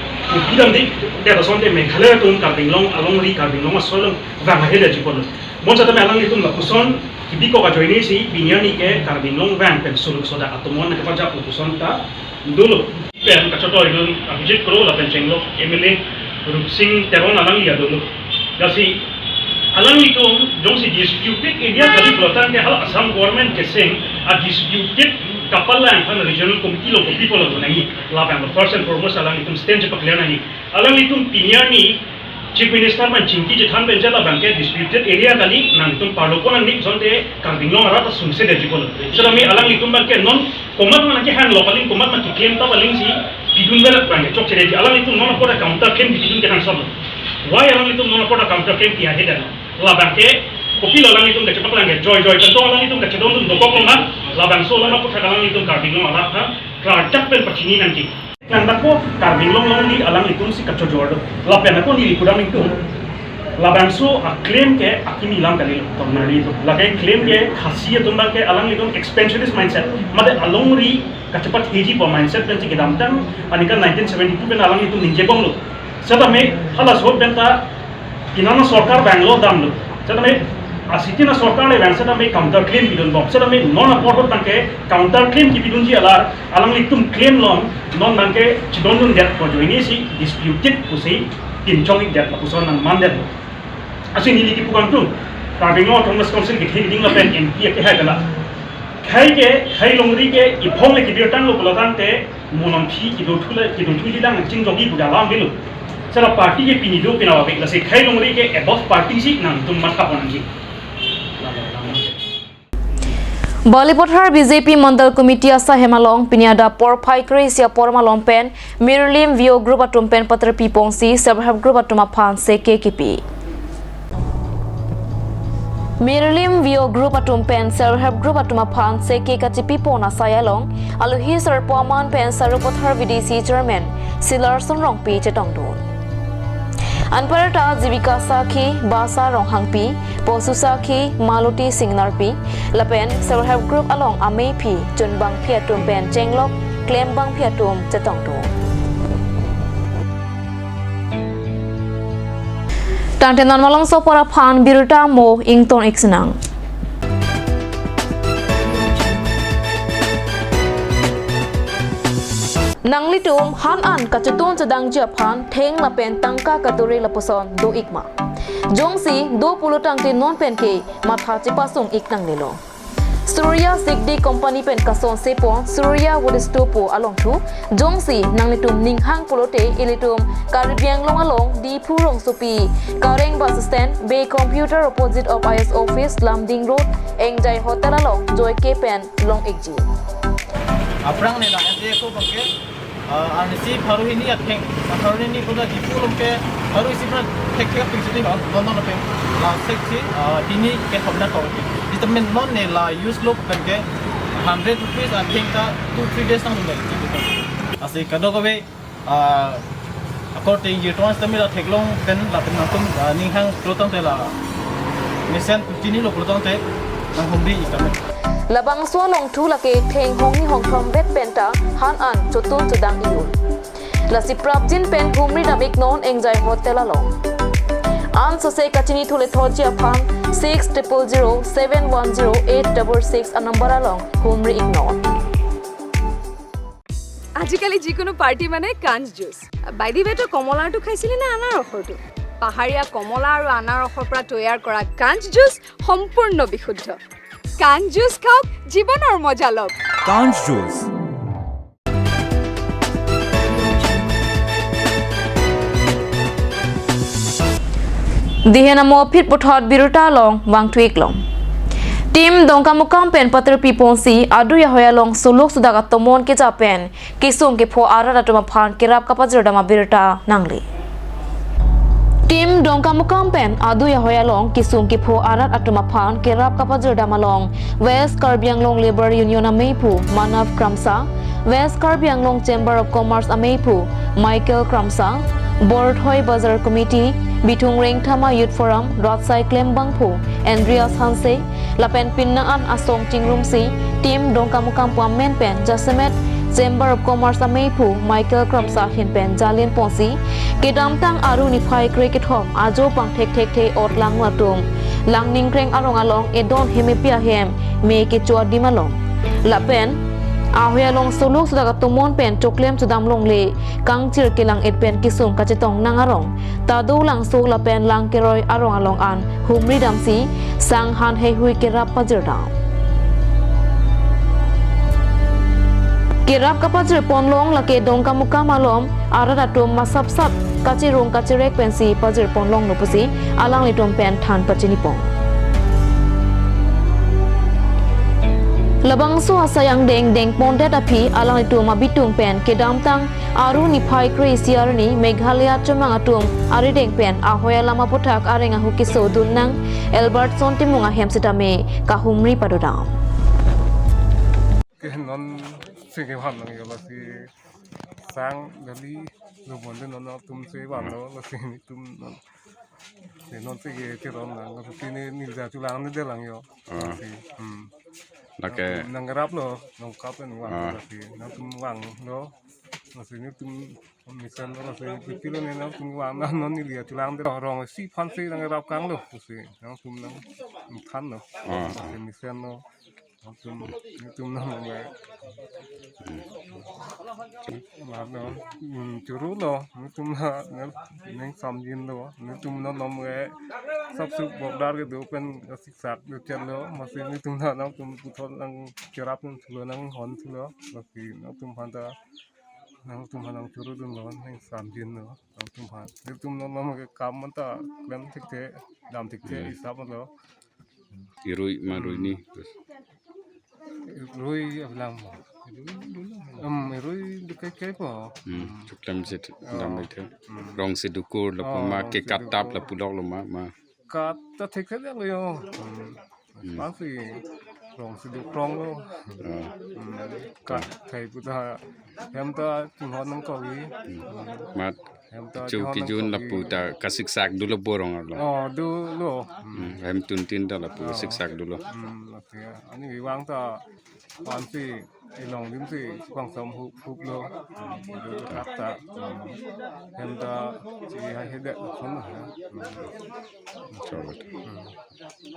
bidam dik, te asonte Meghalaya atum Karbi Anglong alongri Karbi Anglong aso along vang ahe daji pon. Bonsitame alanglitum lapuson kibikok ajoine si pini arni ke Karbi Anglong vang pen suluk sodak atomon kepajap lapuson ta dolo. Pen kachotoi dun Abhijit Kro lapen chenglok M L A Rupsing Teron alangli adolo. Lasi alanglitum jongsi disputed area kali pulo tangte hala Assam government keseng a disputed Kapalang aphan regional committee along kopi pulo nangji, labang first and foremost alanglitum stand chepaklang nangji. Alanglitum pini arni Chief Minister man chingki chethan pen je labang ke disputed area kali, nangtum parlo pon nangji, sonte Karbi Anglong arat asung se dei pulo. Seta me alanglitum abang ke non komat man kehanglo paling, komat man keklem ta paling si pidun velat abang ke chokche dei. Alanglitum non apor counter claim pidun ke nang solo. Why alanglitum non apor counter claim pi ahe dan? Labang ke kopilo alanglitum kachepaklang ke joy joy kantong alanglitum kachedondun dokok lo ma, labangso alam aputhak alanglitum Karbi Anglong arat aphan klardak pen pachini nangji. Nang dako Karbi Anglong along di alanglitum si kachojor do. Lapen ako neli pudam ingtung. Labangso a-claim ke akimi alam kalilo, tongnari itu. Lake claim ke Khasi atum abang ke alanglitum expansionist mindset. Mate alongri kachepatheji pu mindset pen si kedamtang, aningkan nineteen seventy-two pen alanglitum ningjebomlo. Seta me halaso pen ta kinana sorkar abang lo damlo. Seta me asitina sorkar le abang seta me counter claim pidunbom. Seta me non apor abang ke counter claim kepidunji alar, alanglitum claim along non abang ke chedondun det ko ajoine si disputed pusi pinchong-ik det lapuson nang man det. Lasi neli kipu kangtung, Karbi Anglong Autonomous Council kethe keding lapen M P akehai gala. Khei ke, khei longri ke iphong le kebirtang lo pulo tangte, mo nangphi kedo thule, kedo thuji dang chingjogi pu alam avelo. Seta party ke pini do pini ave, lasi khei longri ke above party si nangtum matha pon nangji. Balipathar B J P Mandal Committee asai hem along pini adap porphai kre-isi apor malom pen Mirlim V O group atum pen paterpi ponsi self help group atum aphan seke kipi. Mirlim V O group atum pen self help group atum aphan seke kachipi pon asai along alohi sarpo aman pen Sarupathar V D C chairman Silarson Rongpi chetongdun. Anparta Jivika Sakhi Basa Ronghangpi, Posu Sakhi Maloti Singnarpi, lapen self help group along ameiphi chunbangphi atum pen chenglok klembangphi atum chetongdun. Tangte non malomso apor aphan birta mo ington-ik sinang. Nanglitum han an kachetun chedangji aphan theng lapen tangka katuri lapuson do-ik ma? Jongsi do pulo tangte non pen ke matha chepasung-ik nanglelo. Surya Sigdi Company pen kason sepon Surya Wood Store pu along thu, jongsi nanglitum ninghang pulote ilitum Karbi Anglong along Diphu rongsopi Kareng bus stand, Bey Computer opposite of I S office, Lumding Road, Engjai Hotel along joike pen long-ikji. Aphrang ne la ase ko bangke, ah, arnisi pharo hini atheng, pharo hini koda Diphu along ke pharo isi pran thek thek ping sini non non non pe la sek si, ah, tini ke hobna kau. Vitamin non ne la use lo pen ke hundred rupees atheng ta two three days nang le. Lasi kadokave, ah, according to ton stamina theklong pen lapen nangtum, ah, ninghang pulo tangte la mesen chinilo pulo tangte nanghumri-ik tame. Labangso along thu lake theng hongni hongthom vet pen ta han an chotun chodang-i un. Lasi prapjin pen humri dam-ik non Engjai Hotel along. An sose kachini thule thotji aphan six triple zero seven one zero eight double six a-number along humri-ik non. আজিকালি যিকোনো পাৰ্টি মানে কাঞ্চ juice. By the ৱে, তই কমলাৰটো খাইছিলি নে আনাৰসৰটো? পাহাৰীয়া কমলা আৰু আনাৰসৰ পৰা তৈয়াৰ কৰা কাঞ্চ জুচ সম্পূৰ্ণ বিশুদ্ধ। কাঞ্চ জুচ খাওক, জীৱনৰ মজা লওক। Kanch Juice. Dihen amo phit puthot birta along vangthu-ik long. Team Dongkamukam pen paterpi ponsi adui ahoi along suluk sudak atomon keja pen kesung kepho arat atum aphan kerap kapajirdam abirta nangle. Team Dongkamukam pen adui ahoi along kesung kepho arat atum aphan kerap kapajirdam along West Karbi Anglong Labour Union ameiphu Manav Kramsa, West Karbi Anglong Chamber of Commerce ameiphu Michael Kramsa, Borthoi Bazar Committee, Bithung Rengthama Youth Forum, Ratsai Klembangphu Andreas Hanse, lapen pinna an asong chingrumsi Team Dongkamukam pu amen pen jasemet Chamber of Commerce ameiphu Michael Kramsa ahin pen jalin ponsi kedamtang Aru niphai krekethom ajo pangthek thekthe ot langno atum Langning Kreng arong along edon hemepi ahem me kecho adim along lapen ahoi along suluk sudak atomon pen choklem chodam longle kangchir kelang-et pen kesung kachetong nang arong Tado Langso lapen Langkeroi arong along an humri damsi sang han heihui kerap pajirdam. Kerap kapajir ponlong lake Dongkamukam along arat atum masapsap kachirung kachirek pensi pajir ponlonglo pusi alanglitum pen than pachinipon. Labangso asai angdeng dengpondet aphi alanglitum abitung pen kedamtang Aru niphai kre-isi arni Meghalaya chomang atum arideng pen ahoi alam aputhak areng ahu kesodun nang Albertson Timung ahem sitame kahumri padodam. Ke non sing ke van nang yo lasi sang dali lo bonde non atum se van lo lasi nitum non. Se non se ke ke ron nang lasi ne nilja chulang ne delang yo. Ah. Lasi, hmm. Lake nang rap lo, nang kap lo nang vang lo Ah. lasi. Nangtum vang lo. Lasi nitum mesen lo lasi pipilo ne nangtum vang nang non nilja chulang de rong si phan se nang rap kang lo. Lasi nangtum nang than lo. Ah. Lasi mesen lo. Nangtum, nangtum nang nang. Mano, hmm, churu lo, nangtum na, nang, nang samjin lo, nangtum na nom ke, sap sup bok dar kedo pen siksak do chen lo, masi nangtum na nangtum puthot nang cherap nang thulo nang hon thulo, masi nangtum aphan ta, nangtum aphan nang churu dun lo, nang samjin lo, nangtum aphan, nangtum na nom ke kam man ta klem thekthe, dam thekthe, Hmm. isap lo. Irui ma rui ni. Rui abilang. Um, rui dukai kai po. Hmm, chuklam set Ah. dam baithe. Hmm. Rong si dukur lapu Ah, ma rong ke si katap dukur. Lapu lok lo ma ma. Kat ta thek thek lo yo. Hmm. Hmm. Pang si rong si dukrong lo. Ah. Hmm. Kat thai puta hem ta tunghon nang kau i. Hmm. Mat Hem ta chu tunghon nang kijun kau i. Lapu ta kasiksak dolo borong arlo. Oh, dolo. Hmm. Hmm, hem tuntin ta lapu Oh. Siksak dolo. Hmm, okay. Ani vang ta pan si ilong dim si pang som hup hup lo. Hmm, dolo kata. Hmm. Hem ta si hai hedet lo son lo. Hmm. Cholo. Hmm.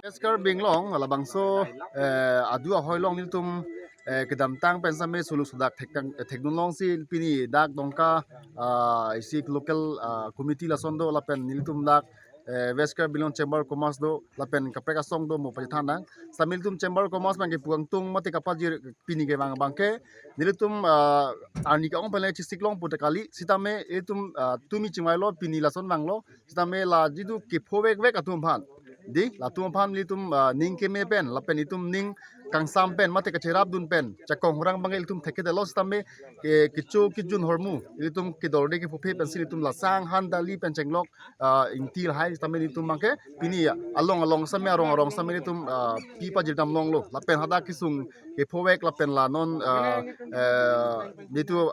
West Karbi Anglong labangso, eh, adu ahoi along nelitum, eh, kedamtang pen same suluk sudak thek tang, eh, thekdun long si pini dak Dongka, ah, isi local, ah, committee lason do lapen nelitum dak, eh, West Karbi Anglong Chamber of Commerce do lapen kaprek asong do mo pachethan nang. Same nelitum Chamber of Commerce abang ke puang tung mate kapajir pini kevang abang ke nelitum, ah, arni ka-ong pen le chesik long puta kali sitame itum, ah, tumi chingvai lo pini lason vang lo sitame la jitu kepho vek vek atum aphan. Di, latum aphan nelitum, ah, ning keme pen, lapen itum ning kangsam pen, mate kacherap dun pen, chakong hurang abang ke ilitum thekthedetlo sitame, ke, kecho kijun ahormu, ilitum kedorde kepho phe pensi ilitum la sang han dali pen chenglok, ah, ingti lahai sitame ilitum abang ke, pini ya, along along sitame, arong arong sitame ilitum, ah, pi pajir dam longlo, lapen hadak kesung kepho vek, lapen la non, ah, eh, nitu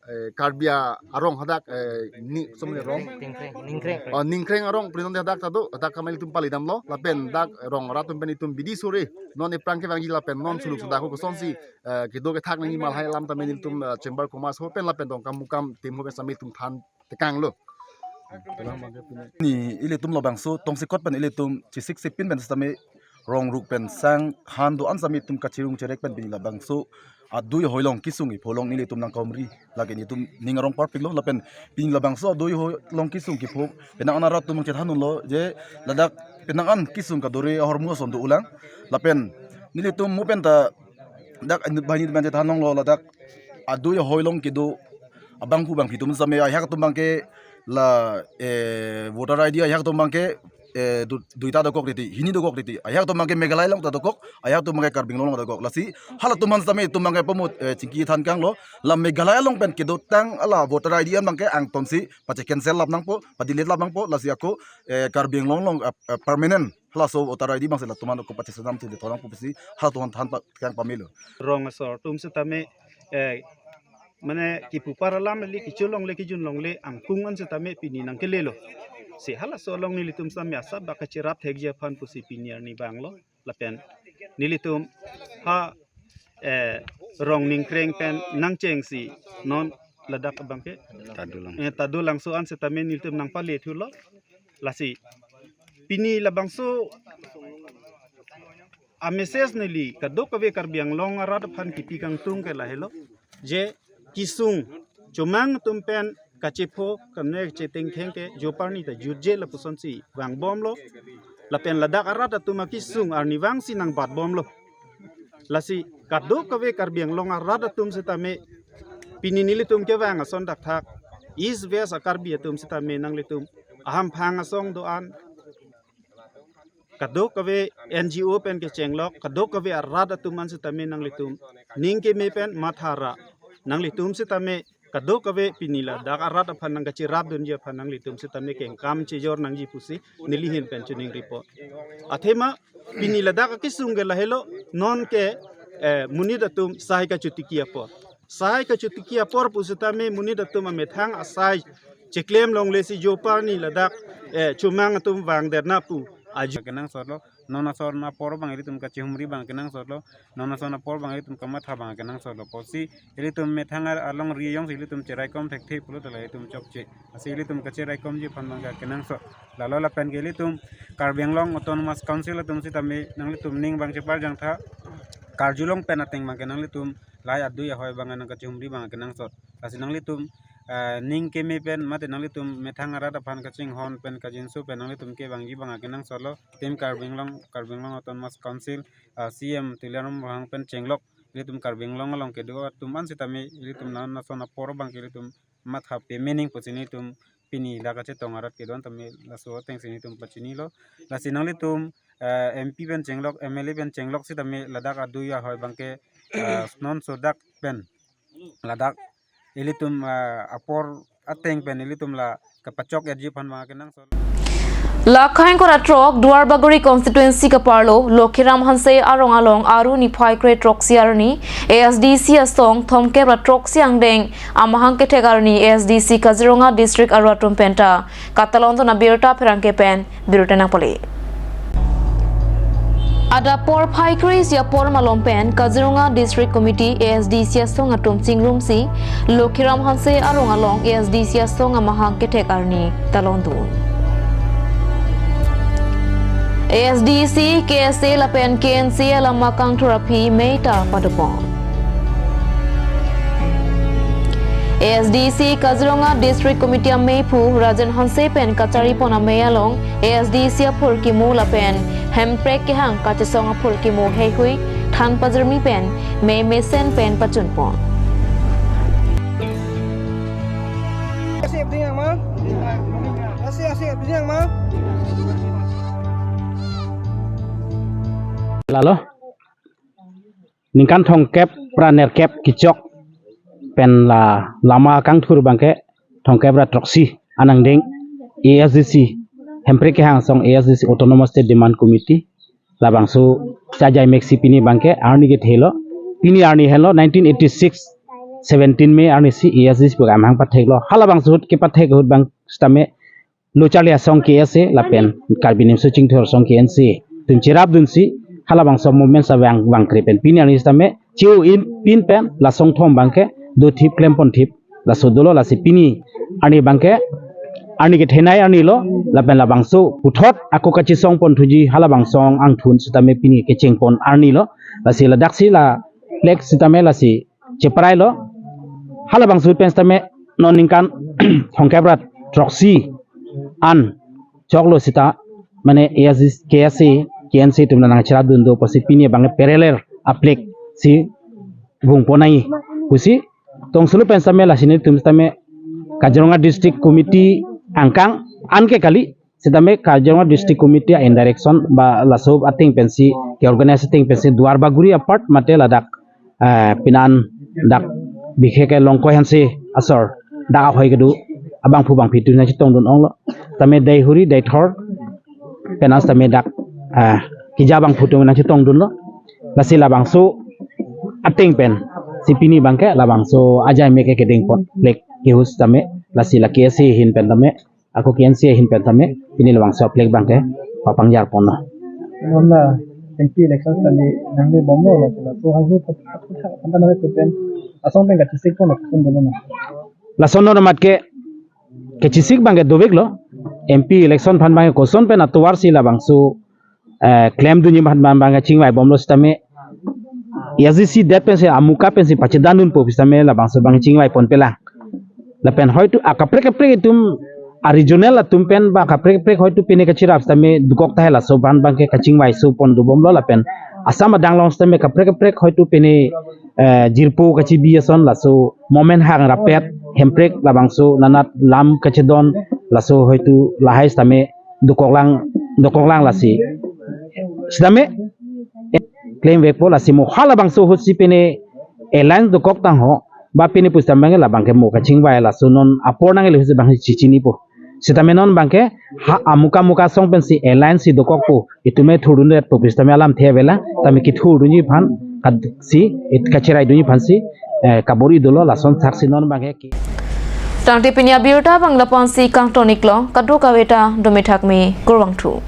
eh, Karbi arong hadak, eh, ni, som ni rong? Ningkreng, Ningkreng. Oh, Ningkreng arong, prinonde hadak ta do, hadak kami ilitum pali damlo, lapen dak rong rat atum pen itum bidi sore, non ephrang kevangji lapen non suluk sudak ho kosonsi, eh, kedo kethak nangji ma lahai alam tame nelitum, eh, Chamber of Commerce ho pen lapen Dongkamukam team ho pen same itum than tekang lo. Ni ilitum labangso tongsekot pen ilitum chesik sipin pen sitame rong ruk pen sang han do-an sitame itum kachirung cherek pen pini labangso adu ahoi along kesung kepho along nelitum nangkahumri lake nelitum ning arong parpiklo lapen pini labangso adu ahoi along kesung kepho penang an arat atum chethan lo je ladak penang an kesung kadore ahormu ason do ulang lapen nelitum mo pen ta dak inut banghini pen chethan longlo ladak adu ahoi along kedo abangphu bangphi atum sitame ajahak atum abang ke la, eh, voter I D ajahak atum abang ke, eh, du-, duita dokok titi, hini dokok titi. Ajahak atum abang ke Meghalaya along ta dokok, ajahak atum abang ke Karbi Anglong along dokok. Lasi halatum aphan sitame itum abang ke pamut, eh, chingki than kanglo. La Meghalaya along pen kedotang ala voter I D abang ke angtonsi pache cancel lap nangpo, pa delete lap nangpo. Lasi ako, eh, Karbi Anglong along, eh, eh, permanent halaso voter I D abang si latum aphan ako pache sedam si dethorang pusi halatum aphan than pa, kang pamelo. Rong asor atum sitame, eh, mane kepu par alam le, kecho longle, kejun longle, angkung an sitame pini nangkelelo. Si halaso along nelitum sitame asap bak kacherap thekji aphan pusi pini arni vanglo. Lapen nelitum ha, eh, rong Ningkreng pen nangchengsi non ladak abang ke. Tadulang. Eh, Tadulangso an sitame nelitum nangpale thulo. Lasi pini labangso a message neli kadokave Karbi Anglong arat aphan kipi kangtung ke lahelo je kesung chomang atum pen kachepho kane kachetengtheng ke joparni ta jutje lapusonsi vangbomlo lapen ladak arat atum akesung arnivang si nangbatbomlo. Lasi kadokave Karbi Anglong arat atum sitame Pini nelitum kevang ason dakthak East West a-Karbi atum sitame nanglitum ahamphang asong do-an, kadokave N G O pen kechenglok, kadokave arat atum an sitame nanglitum ning keme pen matha ra. Nanglitum sitame kadokave pini ladak arat aphan nangkachirapdunji aphan nanglitum sitame kengkam chejor nangji pusi neli ahin pen choningripo. Athema pini ladak akesung ke lahelo, non ke, eh, monit atum sai kachotiki apor. Sai kachotiki apor pusitame monit atum amethang asai cheklem longle si jopa ni ladak, eh, chomang atum vangdet na pu aju. Kenangsotlo, non ason apor abang ilitum kachihumri abang kenangsotlo, non ason apor abang ilitum kamatha abang kenangsotlo. Pusi ilitum methang ar-, alongri jongsi ilitum cheraikom thekthe pulote la ilitum chokche. Lasi ilitum kacheraikomji aphan abang kenangsot. Lalo lapen ke ilitum Karbi Anglong Autonomous Council atum sitame nanglitum ning abang cheparjangtha. Karjulong pen ateng abang ke nanglitum lahai adui ahoi abang nangkachihumri abang kenangsot. Lasi nanglitum, eh, ning keme pen mate nanglitum methang arat aphan kachinghon pen kajinso pen nanglitum kevangji abang kenangsotlo. Team Karbi Anglong, Karbi Anglong Autonomous Council, ah, C M Tuliram Ronghang pen chenglok ilitum Karbi Anglong along kedo atum an sitame ilitum non ason apor abang ke ilitum matha pemening pusi nelitum pini dak kachetong arat kedon tame laso atengsi nelitum pachinilo. Lasi nanglitum, eh, M P pen chenglok, M L A pen chenglok sitame ladak adui ahoi abang ke, eh, non sodak pen ladak ilitum, eh, apor ateng pen ilitum la kapachok-etji aphan abang kenangsot. Lakhang kora throk Duarbagori constituency kaparlo Lokhiram Hanse arong along Aru niphai kre throksi arni A S D C asong thomkep ra throksi angdeng amahang kethek arni A S D C Kaziranga district arat atum penta katalon ton abirta pherangke pen birta nangpale. Adap porphai kre-isi apor malom pen Kaziranga District Committee A S D C asong atum chingrumsi Lokhiram Hanse arong along A S D C asong amahang kethek arni talondun. A S D C, K S A lapen K N C A alama kangthur aphi mei ta padopon. A S D C Kaziranga District Committee ameiphu Rajen Hanse pen kacharipon amei along A S D C aphurkimo lapen hemprek kehang kachesong aphurkimo heihui than pajirmi pen mei mesen pen pachunpon. Asi, abdi yang ma? Asi, asi, abdi yang ma? Lalo, ningkan thomkep ra nerkep kechok pen la lama kangthur abangke thomkep ra throksi an angdeng A S D C, hemprek kehang asong A S D C Autonomous State Demand Committee, labangso chajai meksi pini abangke arni kethelo, pini arni henlo nineteen eighty-six, seventeen May arni si A S D C pu amahang patheklo. Halabangso ahut kepathek ahut abang sitame lo charli asong K S A lapen Karbi Nimso Chingthur asong K N C A atum cherapdunsi halabangso movement sa vang vangkre pen pini arni sitame chiu in pin pen la asong thom abangke dothip klemponthip laso dolo. Lasi pini arni abangke arni kethenei arni lo lapen labangso puthot ako kachesongponthuji halabangso angthun sitame pini kechengpon arni lo. Lasi ladaksi la flag sitame lasi cheprailo. Halabangso pen sitame non ningkan thomkep ra throksi an choklo sita mane A S D C, K S A, K N C A atum nangcherapdun do pusi pini abangke parallel a flag si vungpon nangji pusi tongsolo pen sitame lasi nelitum sitame Kaziranga District Committee angkang anke kali sitame Kaziranga District Committee a-indirection ba laso ateng pensi ke-organize ateng pensi Duarbagori apart mate ladak, eh, pinan dak bikhe ke Longkoi Hanse asor dak ahoi kedo abangphu bangphi atum nangchetongdun onglo. Tame dei huri dei thor pen an sitame dak, eh, keja abangphu atum nangchetongdunlo. Lasi labangso ateng pensi pini abangke labangso ajai mek ke kedengpon flag kehus tame lasi la K S A ahin pen tame ako K N C A ahin pen tame pini labangso a flag abangke papangjarponlo. Non la M P election tame nangle bomlo la la so hahu thot thot thot thot thot thot pen asong pen kachisikpon lason dolo na. Lason no mat ke kechisik abangke doveklo M P election aphan abangke koson pen atovar si labangso, eh, klemdunji aphan abang abangke chingvaibomlo sitame A S D C det pensi amuka pensi pachedandunpo sitame labangso abang chingvaiponpelang. Lapen hoitu akaprek kaprek atum a-regional atum pen ba akaprek kaprek hoitu pine kachirap sitame dokok tahai laso abang abangke kachingvai sopon dobomlo lapen Assam adang along sitame kaprek kaprek hoitu pine eh, jirpo kachibi ason laso momen hang rapet hemprek labangso nanat lam kachedon laso hoitu lahai sitame dokoklang dokoklang lasi. Sitame, eh, claim vekpo lasi mo halabangso ahut si pine alliance dokok tangho ba pine pusitame labangke mo kachingvai laso non apor nangli ahut si bang si chinipo. Sitame non bangke ha amuka muka asong pensi alliance si dokokpo, itume thurdundet po pusitame alamthe avela, tame kethurdunji aphan, kad si it kacheraidunji aphan si, eh, kabor-i dolo, lason thaksi non bangke ki. Tangte pini abirta bang lapu-an si kangton-iklo, kadokave ta dome thakme, kurvangthu.